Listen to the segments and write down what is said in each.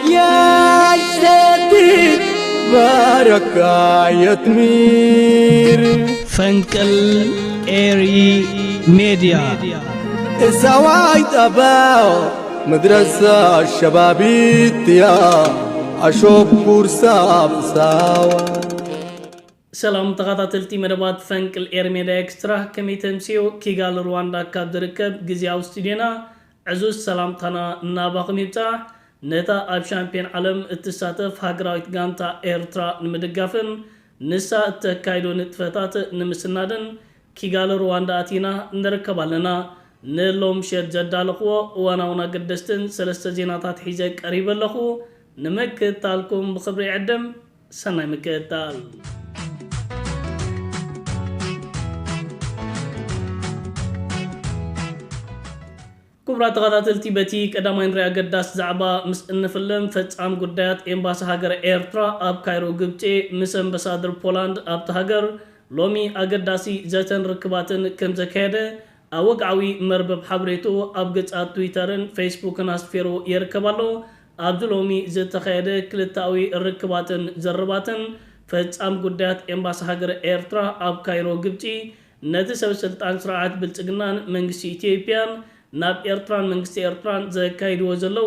يا سيدي، بارك يا تمير. ፈንቅል ኤሪ ሜድያ። الزوايد أباو مدرسة شبابيتيا، أشوف كورسا بساوة. ሰላም ተኸታተልቲ መደባት ፈንቅል ኤሪ ሜድያ ኤክስትራ፣ ከመይ ተምስዮ? ኪጋሊ ሩዋንዳ ካብ ዝርከብ ግዜያዊ ስቱድዮና ዕዙዝ ሰላምታና እናባኹም ይብጻሕ። ነታ ኣብ ሻምፒዮን ዓለም እትሳተፍ ሃገራዊት ጋንታ ኤርትራ ንምድጋፍን ንሳ እተካይዶ ንጥፈታት ንምስናድን ኪጋሊ ሩዋንዳ ኣቲና ንርከብ ኣለና። ንሎም ምሸት ዘዳለኽዎ እዋናውን ኣገደስትን ሰለስተ ዜናታት ሒዘ ቀሪበ ኣለኹ። ንምክትታልኩም ብኽብሪ ይዕድም። ሰናይ ምክትታል። ክቡራት ተኸታተልቲ፣ በቲ ቀዳማይ ንሪኣ ኣገዳሲ ዛዕባ ምስ እንፍልም፣ ፈጻሚ ጉዳያት ኤምባሲ ሃገረ ኤርትራ ኣብ ካይሮ ግብጺ ምስ ኣምባሳደር ፖላንድ ኣብቲ ሃገር ሎሚ ኣገዳሲ ዘተን ርክባትን ከም ዘካየደ ኣብ ወግዓዊ መርበብ ሓበሬቱ ኣብ ገጻት ትዊተርን ፌስቡክን ኣስፊሩ ይርከብ ኣሎ። ኣብዚ ሎሚ ዝተኻየደ ክልታዊ ርክባትን ዘረባትን፣ ፈጻሚ ጉዳያት ኤምባሲ ሃገረ ኤርትራ ኣብ ካይሮ ግብጺ ነቲ ሰብ ስልጣን ስርዓት ብልጽግናን መንግስቲ ኢትዮጵያን ናብ ኤርትራን መንግስቲ ኤርትራን ዘካይድዎ ዘለዉ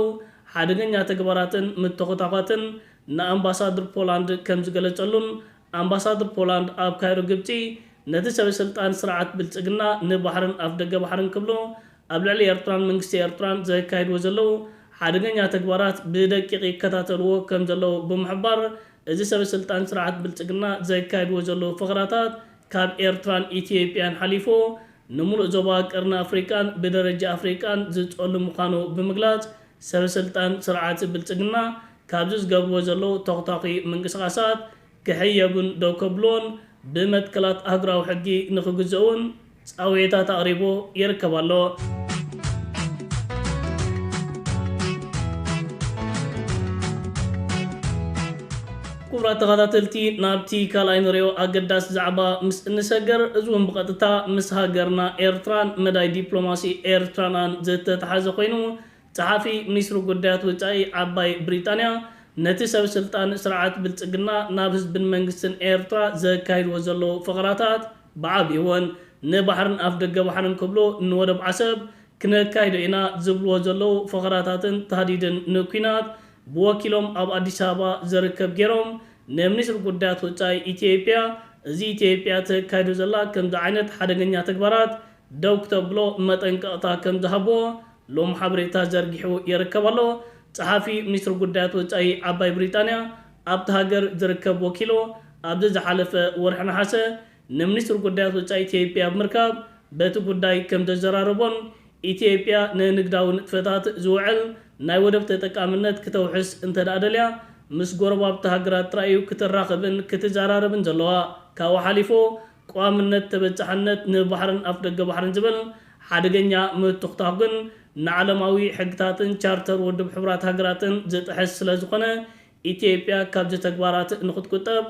ሓደገኛ ተግባራትን ምትኹታዃትን ንኣምባሳደር ፖላንድ ከም ዝገለጸሉን፣ ኣምባሳደር ፖላንድ ኣብ ካይሮ ግብጺ ነቲ ሰብ ስልጣን ስርዓት ብልጽግና ንባሕርን ኣፍደገ ባሕርን ክብሎ ኣብ ልዕሊ ኤርትራን መንግስቲ ኤርትራን ዘካይድዎ ዘለዉ ሓደገኛ ተግባራት ብደቂቕ ይከታተልዎ ከም ዘለዉ ብምሕባር፣ እዚ ሰብ ስልጣን ስርዓት ብልጽግና ዘካይድዎ ዘለዉ ፈኸራታት ካብ ኤርትራን ኢትዮጵያን ሓሊፉ ንምሉእ ዞባ ቀርኒ ኣፍሪቃን ብደረጃ ኣፍሪቃን ዝጸሉ ምዃኑ ብምግላጽ፣ ሰብ ስልጣን ስርዓት ብልጽግና ካብዚ ዝገብርዎ ዘለዉ ተኹታኺ ምንቅስቓሳት ክሕየቡን ደው ከብልዎን ብመትከላት ኣህጉራዊ ሕጊ ንኽግዝኡን ጻውዒታት ኣቕሪቡ ይርከብ ኣሎ። ክቡራት ተኸታተልቲ፣ ናብቲ ካልኣይ ንሪኦ ኣገዳሲ ዛዕባ ምስ እንሰገር፣ እዚ እውን ብቐጥታ ምስ ሃገርና ኤርትራን መዳይ ዲፕሎማሲ ኤርትራናን ዝተተሓዘ ኮይኑ፣ ጸሓፊ ሚኒስትሪ ጉዳያት ወጻኢ ዓባይ ብሪጣንያ ነቲ ሰብ ስልጣን ስርዓት ብልጽግና ናብ ህዝብን መንግስትን ኤርትራ ዘካይድዎ ዘለዉ ፈኸራታት ብዓብይዎን ንባሕርን ኣፍደገ ባሕርን ክብሉ ንወደብ ዓሰብ ክነካይዶ ኢና ዝብልዎ ዘለዉ ፈኸራታትን ታህዲድን ንኲናት ብወኪሎም ኣብ ኣዲስ ኣበባ ዝርከብ ገይሮም፣ ንሚኒስትሪ ጉዳያት ወጻኢ ኢትዮጵያ፣ እዚ ኢትዮጵያ ተካይዶ ዘላ ከምዚ ዓይነት ሓደገኛ ተግባራት ደው ክተብሎ መጠንቀቕታ ከም ዝሃብዎ ሎም ሓበሬታ ዘርጊሑ ይርከብ ኣሎ። ጸሓፊ ሚኒስትሪ ጉዳያት ወጻኢ ዓባይ ብሪጣንያ ኣብቲ ሃገር ዝርከብ ወኪሉ ኣብዚ ዝሓለፈ ወርሒ ነሓሰ ንሚኒስትሪ ጉዳያት ወጻኢ ኢትዮጵያ ብምርካብ በቲ ጉዳይ ከም ዘዘራረቦን ኢትዮጵያ ንንግዳዊ ንጥፈታት ዝውዕል ናይ ወደብ ተጠቃምነት ክተውሕስ እንተ ደኣ ደልያ ምስ ጎረባብቲ ሃገራት ጥራይ እዩ ክትራኸብን ክትዘራረብን ዘለዋ። ካብኡ ሓሊፉ ቀዋምነት፣ ተበጻሕነት ንባሕርን ኣፍደገ ባሕርን ዝብል ሓደገኛ ምትኹታኽ ግን ንዓለማዊ ሕግታትን ቻርተር ውድብ ሕቡራት ሃገራትን ዝጥሕስ ስለ ዝኾነ ኢትዮጵያ ካብዚ ተግባራት ንኽትቁጠብ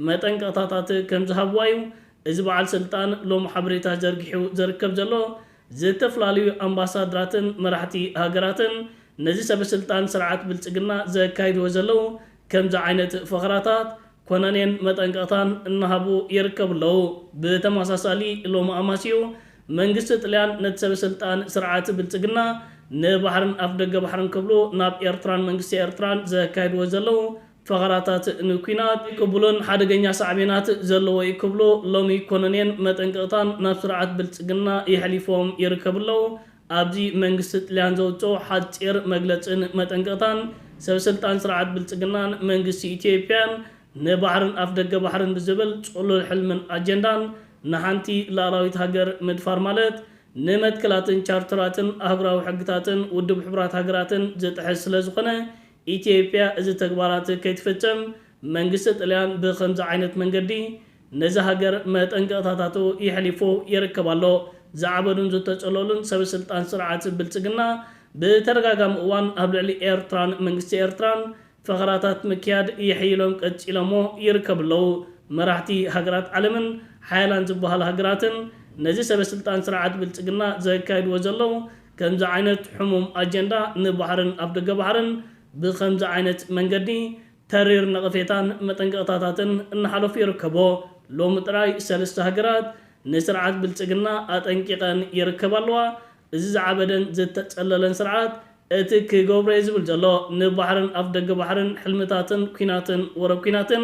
መጠንቀቕታታት ከም ዝሃብዋ እዩ እዚ በዓል ስልጣን ሎም ሓበሬታ ዘርጊሑ ዝርከብ ዘሎ። ዝተፈላለዩ ኣምባሳደራትን መራሕቲ ሃገራትን ነዚ ሰብ ስልጣን ስርዓት ብልጽግና ዘካይድዎ ዘለዉ ከምዚ ዓይነት ፈኸራታት ኮነኔን መጠንቀቕታን እናሃቡ ይርከቡ ኣለዉ። ብተመሳሳሊ ሎሚ ኣማስዩ መንግስቲ ጥልያን ነቲ ሰብ ስልጣን ስርዓት ብልጽግና ንባሕርን ኣፍደገ ባሕርን ክብሉ ናብ ኤርትራን መንግስቲ ኤርትራን ዘካይድዎ ዘለዉ ፈኸራታት ንኲናት ቅቡልን ሓደገኛ ሳዕቤናት ዘለዎ እዩ ክብሉ ሎሚ ኮነኔን መጠንቀቕታን ናብ ስርዓት ብልጽግና የሕሊፎም ይርከቡ ኣለዉ። ኣብዚ መንግስቲ ጥልያን ዘውፅኦ ሓፂር መግለፅን መጠንቀቕታን ሰብ ስልጣን ስርዓት ብልጽግናን መንግስቲ ኢትዮጵያን ንባሕርን ኣፍደገ ባሕርን ብዝብል ጽሉል ሕልምን ኣጀንዳን ንሓንቲ ሉዓላዊት ሃገር ምድፋር ማለት ንመትከላትን ቻርተራትን ኣህጉራዊ ሕግታትን ውድብ ሕቡራት ሃገራትን ዝጥሕስ ስለ ዝኾነ ኢትዮጵያ እዚ ተግባራት ከይትፍጽም መንግስቲ ጥልያን ብኸምዚ ዓይነት መንገዲ ነዛ ሃገር መጠንቀቕታታቱ የሕሊፉ ይርከብ ኣሎ። ዝዓበዱን ዝተጸለሉን ሰበ ስልጣን ስርዓት ብልጽግና ብተደጋጋሚ እዋን ኣብ ልዕሊ ኤርትራን መንግስቲ ኤርትራን ፈኸራታት ምክያድ የሕይሎም ቀጺሎሞ ይርከቡ ኣለዉ። መራሕቲ ሃገራት ዓለምን ሓያላን ዝበሃሉ ሃገራትን ነዚ ሰበ ስልጣን ስርዓት ብልጽግና ዘካይድዎ ዘለዉ ከምዚ ዓይነት ሕሙም ኣጀንዳ ንባሕርን ኣፍደገ ባሕርን ብኸምዚ ዓይነት መንገዲ ተሪር ነቐፌታን መጠንቀቕታታትን እናሓለፉ ይርከቦ። ሎሚ ጥራይ ሰለስተ ሃገራት ንስርዓት ብልጽግና ኣጠንቂቐን ይርከባ ኣለዋ። እዚ ዝዓበደን ዝተጸለለን ስርዓት እቲ ክገብሮ እየ ዝብል ዘሎ ንባሕርን ኣፍደገ ባሕርን ሕልምታትን ኲናትን ወረ ኲናትን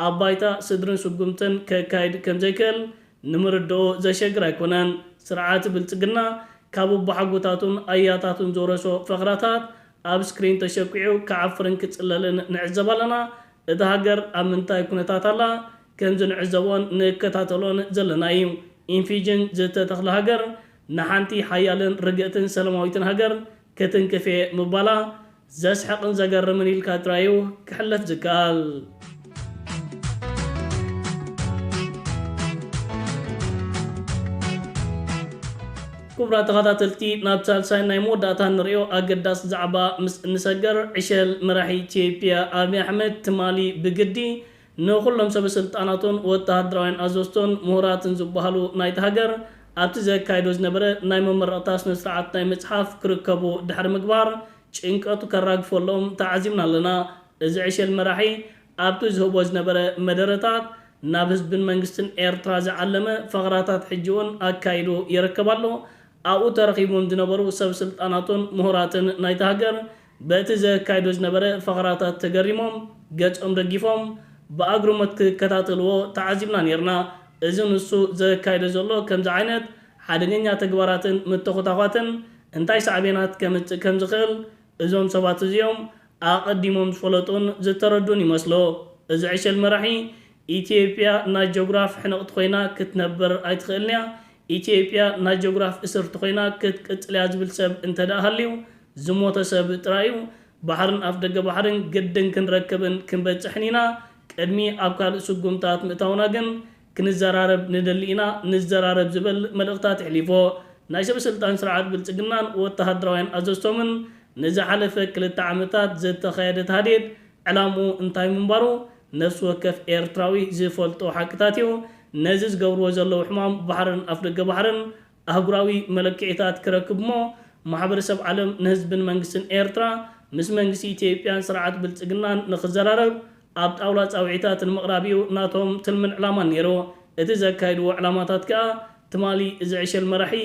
ኣብ ባይታ ስድርን ስጉምትን ከካይድ ከም ዘይክእል ንምርድኦ ዘሸግር ኣይኮነን። ስርዓት ብልጽግና ካብ ኣቦሓጎታቱን ኣያታቱን ዝወረሶ ፈኽራታት ኣብ ስክሪን ተሸኪዑ ክዓፍርን ክጽለልን ንዕዘብ ኣለና። እታ ሃገር ኣብ ምንታይ ኩነታት ኣላ ከም ዝንዕዘቦን ንከታተሎን ዘለና እዩ። ኢንፊጅን ዝተተኽለ ሃገር ንሓንቲ ሓያልን ርግእትን ሰላማዊትን ሃገር ክትንክፍ እየ ምባላ ዘስሕቕን ዘገርምን ኢልካ ጥራይ እዩ ክሕለፍ ዝከኣል። ክቡራት ተኸታተልቲ፣ ናብ ሳልሳይ ናይ መወዳእታ ንሪኦ ኣገዳሲ ዛዕባ ምስ እንሰገር፣ ዕሸል መራሒ ኢትዮጵያ ኣብይ ኣሕመድ ትማሊ ብግዲ ንኹሎም ሰበ ስልጣናቱን ወተሃደራውያን ኣዘዝቶን ምሁራትን ዝበሃሉ ናይቲ ሃገር ኣብቲ ዘካይዶ ዝነበረ ናይ መመረቕታ ስነ ስርዓት ናይ መጽሓፍ ክርከቡ ድሕሪ ምግባር ጭንቀቱ ከራግፈሎም ተዓዚብና ኣለና። እዚ ዕሸል መራሒ ኣብቲ ዝህቦ ዝነበረ መደረታት ናብ ህዝብን መንግስትን ኤርትራ ዝዓለመ ፈኽራታት ሕጂ እውን ኣካይዱ ይርከብ ኣሎ። ኣብኡ ተረኺቦም ዝነበሩ ሰብ ስልጣናቱን ምሁራትን ናይቲ ሃገር በቲ ዘካይዶ ዝነበረ ፈኽራታት ተገሪሞም ገጾም ደጊፎም ብኣግርሞት ክከታተልዎ ተዓዚብና ነይርና። እዚ ንሱ ዘካይዶ ዘሎ ከምዚ ዓይነት ሓደገኛ ተግባራትን ምትኹታዃትን እንታይ ሳዕቤናት ከምጽእ ከም ዝኽእል እዞም ሰባት እዚኦም ኣቐዲሞም ዝፈለጡን ዝተረዱን ይመስሎ። እዚ ዕሸል መራሒ ኢትዮጵያ ናይ ጆግራፍ ሕንቕቲ ኮይና ክትነብር ኣይትኽእልን እያ። ኢትዮጵያ ናይ ጆግራፍ እስርቲ ኮይና ክትቅጽል እያ ዝብል ሰብ እንተ ደኣ ሃልዩ ዝሞተ ሰብ ጥራይ እዩ። ባሕርን ኣፍደገ ባሕርን ግድን ክንረክብን ክንበጽሕን ኢና። ቅድሚ ኣብ ካልእ ስጉምታት ምእታውና ግን ክንዘራረብ ንደሊ ኢና፣ ንዘራረብ ዝብል መልእኽታት የሕሊፎ። ናይ ሰበ ስልጣን ስርዓት ብልጽግናን ወተሃደራውያን ኣዘዝቶምን ንዝሓለፈ ክልተ ዓመታት ዝተኻየደ ታህዲድ ዕላምኡ እንታይ ምንባሩ ነፍሲ ወከፍ ኤርትራዊ ዝፈልጦ ሓቅታት እዩ። ነዚ ዝገብርዎ ዘለዉ ሕማም ባሕርን ኣፍደገ ባሕርን ኣህጉራዊ መለክዒታት ክረክብ እሞ ማሕበረሰብ ዓለም ንህዝብን መንግስትን ኤርትራ ምስ መንግስቲ ኢትዮጵያን ስርዓት ብልጽግናን ንኽዘራረብ ኣብ ጣውላ ጻውዒታት ንምቕራብ እዩ ናቶም ትልምን ዕላማን ነይሩ። እቲ ዘካይድዎ ዕላማታት ከኣ ትማሊ እዚ ዕሸል መራሒ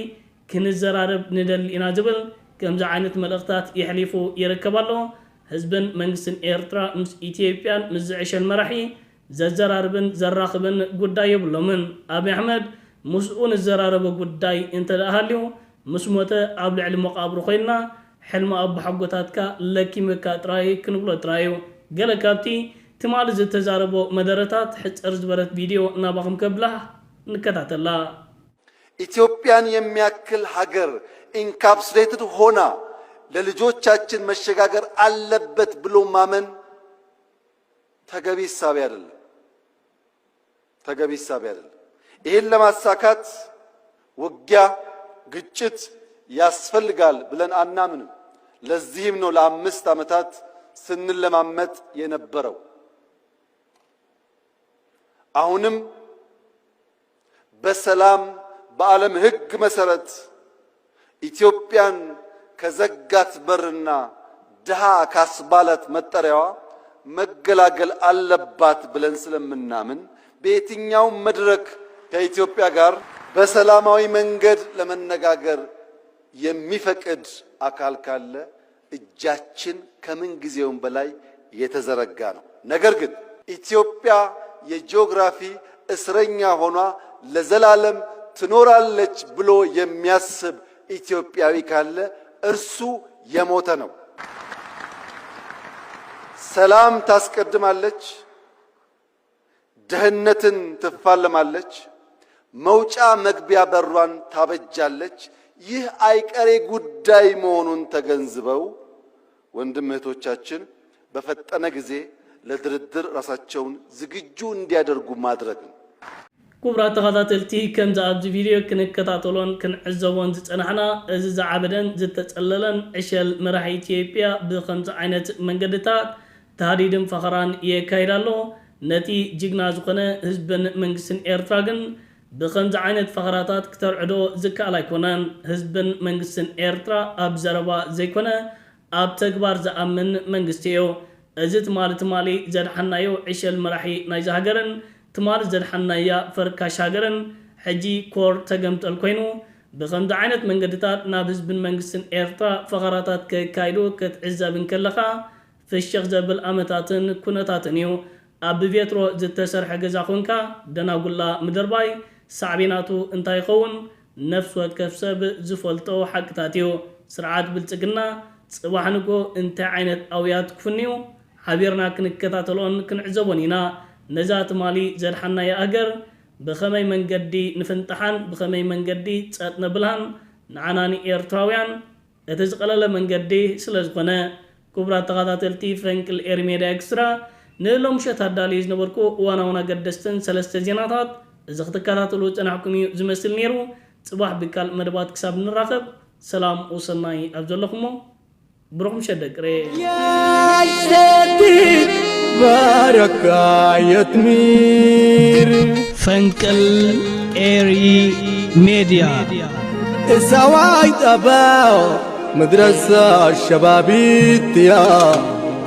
ክንዘራረብ ንደሊ ኢና ዝብል ከምዚ ዓይነት መልእኽታት የሕሊፉ ይርከብ ኣሎ። ህዝብን መንግስትን ኤርትራ ምስ ኢትዮጵያን ምስ ዝዕሸል መራሒ ዘዘራርብን ዘራኽብን ጉዳይ የብሎምን። ኣብይ ኣሕመድ ምስኡ ንዘራረቦ ጉዳይ እንተ ደኣ ሃልዩ ምስ ሞተ ኣብ ልዕሊ መቓብሩ ኮይንና ሕልሚ ኣቦሓጎታትካ ለኪምካ ጥራይ ክንብሎ ጥራይ እዩ። ገለ ካብቲ ትማሊ ዝተዛረቦ መደረታት ሕጽር ዝበለት ቪድዮ ናባኹም ከብላህ ንከታተላ። ኢትዮጵያን የሚያክል ሀገር ኢንካፕሱሌትድ ሆና ለልጆቻችን መሸጋገር አለበት ብሎ ማመን ተገቢ እሳቤ አይደለም፣ ተገቢ እሳቤ አይደለም። ይህን ለማሳካት ውጊያ፣ ግጭት ያስፈልጋል ብለን አናምንም። ለዚህም ነው ለአምስት ዓመታት ስንለማመጥ የነበረው። አሁንም በሰላም በዓለም ሕግ መሰረት ኢትዮጵያን ከዘጋት በርና ድሃ ካስባላት መጠሪያዋ መገላገል አለባት ብለን ስለምናምን በየትኛውም መድረክ ከኢትዮጵያ ጋር በሰላማዊ መንገድ ለመነጋገር የሚፈቅድ አካል ካለ እጃችን ከምን ጊዜውም በላይ የተዘረጋ ነው። ነገር ግን ኢትዮጵያ የጂኦግራፊ እስረኛ ሆና ለዘላለም ትኖራለች ብሎ የሚያስብ ኢትዮጵያዊ ካለ እርሱ የሞተ ነው። ሰላም ታስቀድማለች፣ ድህነትን ትፋለማለች፣ መውጫ መግቢያ በሯን ታበጃለች። ይህ አይቀሬ ጉዳይ መሆኑን ተገንዝበው ወንድም እህቶቻችን በፈጠነ ጊዜ ለድርድር ራሳቸውን ዝግጁ እንዲያደርጉ ማድረግ ነው። ክቡራት ተኸታተልቲ፣ ከምዚ ኣብዚ ቪድዮ ክንከታተሎን ክንዕዘቦን ዝጸናሕና፣ እዚ ዝዓበደን ዝተጸለለን ዕሸል መራሒ ኢትዮጵያ ብኸምዚ ዓይነት መንገድታት ታህዲድን ፈኸራን የካይድ ኣሎ። ነቲ ጅግና ዝኾነ ህዝብን መንግስትን ኤርትራ ግን ብኸምዚ ዓይነት ፈኸራታት ክተርዕዶ ዝከኣል ኣይኮነን። ህዝብን መንግስትን ኤርትራ ኣብ ዘረባ ዘይኮነ ኣብ ተግባር ዝኣምን መንግስቲ እዩ። እዚ ትማሊ ትማሊ ዘድሓናዮ ዕሸል መራሒ ናይዛ ሃገርን ትማሊ ዘድሓናያ ፈርካሽ ሃገርን ሕጂ ኮር ተገምጠል ኮይኑ ብኸምዚ ዓይነት መንገድታት ናብ ህዝብን መንግስትን ኤርትራ ፈኸራታት ከካይዱ ክትዕዘብ እንከለኻ ፍሽኽ ዘብል ኣመታትን ኩነታትን እዩ። ኣብ ብቬትሮ ዝተሰርሐ ገዛ ኮንካ ደናጉላ ምድርባይ ሳዕቤናቱ እንታይ ይኸውን? ነፍሲ ወከፍ ሰብ ዝፈልጦ ሓቅታት እዩ። ስርዓት ብልጽግና ጽባሕ ንጎ እንታይ ዓይነት ኣውያት ክፍንዩ ሓቢርና ክንከታተሎን ክንዕዘቦን ኢና። ነዛ ትማሊ ዘድሓናያ ሃገር ብኸመይ መንገዲ ንፍንጥሓን ብኸመይ መንገዲ ጸጥ ነብልሃን ንዓና ንኤርትራውያን እቲ ዝቐለለ መንገዲ ስለ ዝኾነ። ክቡራት ተኸታተልቲ ፈንቅል ኤሪ ሜድያ ኤክስትራ ንሎምሸት ኣዳልዩ ዝነበርኩ እዋናውን ኣገደስትን ሰለስተ ዜናታት እዚ ክትከታተሉ ዝጸናሕኩም እዩ ዝመስል ነይሩ። ጽባሕ ብካል መደባት ክሳብ ንራኸብ ሰላም ወሰናይ ኣብ ዘለኹሞ ብሩኽ ምሸት ደቂ ሬ። يا سيدي بارك يا تمير ፈንቅል ኤሪ ሜድያ። السواي تباو مدرسة شبابيتيا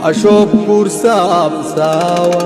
أشوف كورسا بساوا